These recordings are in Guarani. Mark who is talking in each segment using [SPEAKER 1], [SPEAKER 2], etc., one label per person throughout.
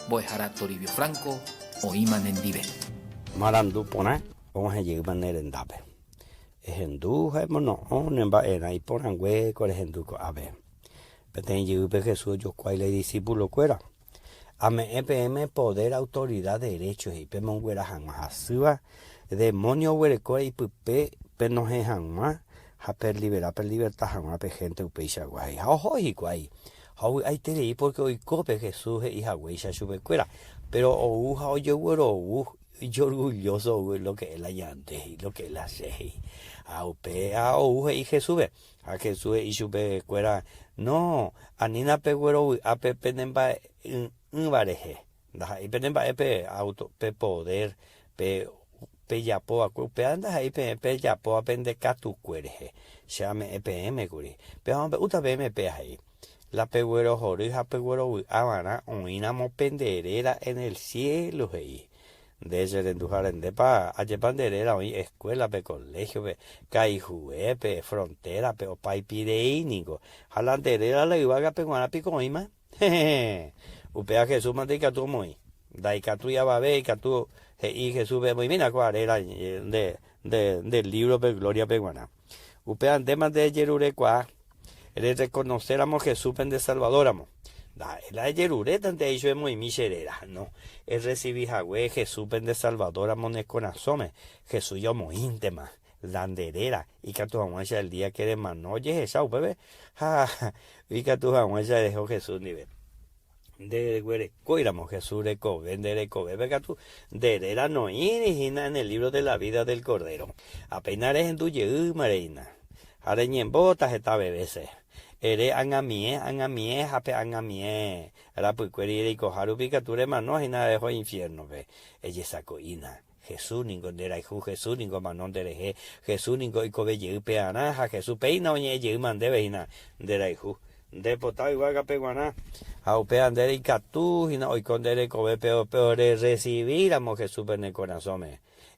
[SPEAKER 1] Mbo'ehára Toribio Franco oĩma nendive.
[SPEAKER 2] Marandu porã og̃uahẽ jeýma ne rendápe. Ehendu ha emono'õ ne mba'erã iporãngue ko rehendu ko'ápe. Peteĩ jevýpe Jesús ojokuái la idisípulokuéra. Ame'ẽ peẽme poder, autoridad, derecho, he'i pemonguera hag̃ua hasýva, demónio oguerekóva ipype penohẽ hag̃ua ha perlivera, perliberta hag̃ua pe hénte upeichagua, he'i. Ha oho hikuái, ha ovy'aiterei pórke oiko pe Jesús he'i haguéicha chupekuéra. Péro ou ha ojeguerovu ijorgullóso ou lo que es la ñande, he'i, lo que es la che, he'i. Ha upéva ou he'i Jesúspe. Ha Jesús he'i chupe kuéra, No, anína peguerovy'a pe pene mba'e'ỹva rehe. Ndaha'éi pene mba'e pe auto, pe poder, pe pejapo va'ekue, upéva ndaha'éi peẽ pejapóva pende katukue rehe. Che ame'ẽ peẽme kuri. Péva amombe'úta peẽme péa he'i, La peguerohory ha peguerovy'a va'erã oĩramo pende réra en el cielo, he'i. Nde che renduháre, ndépa ajépa nde réra oĩ escuela-pe, colegio-pe, Kaijuépe, frontera-pe, opa ipirei niko. Ha la nde réra la yvágape g̃uarã piko oĩma? Hehehe! Upéva Jesús mante ikatu omoĩ. Ndaikatúi avave ikatu he'i Jesús-pe, Emoĩmína ko réra nde, nde, nde libro-pe gloria-pe g̃uarã. Upéva nde mante ejerurekuaa, Rerekonoséramo Jesúspe nde Salvadóramo, ndaha'éi la ejerurétante he'i chupe emoĩmi che réra. No, erresivi hague Jesúspe nde Salvadóramo ne korasõme, Jesús ja omoĩntema la nde réra ikatu hag̃uáicha el día ke remano ojehecha upépe ha ikatu hag̃uáicha reho Jesús ndive. Nde reguerekóiramo Jesús rekove nde rekovépe katu, nde réra noĩri hína en el libro de la vida del Cordero. Ha péina rehendu jeýma reína, ha reñembóta hetave vése. Ere ag̃amie, ag̃amie ha pe ag̃amie rapykuéri reikoha rupi katu remano hína reho infiérnope. Ejesako'ína. Jesús ningo nde rayhu, Jesús ningo omano nde rehe, Jesús ningo oikove jey pearã ha Jesús péina oñe'ẽ jeýma ndéve hína nde rayhu. Nde pota yvágape guarã ha upéva nde reikatu hína oiko nde rekove pe orerresivi ramo Jesúspe ne korasõme.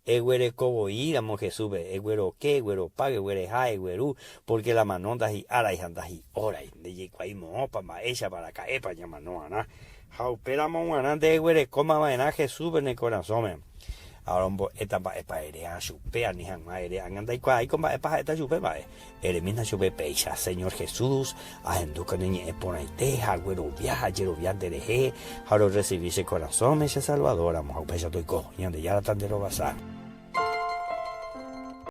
[SPEAKER 2] Eguereko voi ramo Jesúspe, egueroke, egueropa, eguereha, egueru, pórke la mano ndahi'árai ha ndahi'órai. Nde jaikuaái moõpa, mba'éichapa, araka'épa ñamano arã. Ha upéramo g̃uarã nde eguerekóma va'erã Jesúspe ne korasõme. Ha rombo'éta mba'épa eréa chupe, ani hag̃ua ere ág̃a ndaikuaáiko mba'épa ha'éta chupe mba'e. Eremína chupe péicha, Señor Jesús, ahendúko ne ñe'ẽ porãite ha aguerovia ha ajerovia nderehe ha rorresivi che korasõme che Salvador ramo ha upéicha toiko. Ñandejára tanderovasa.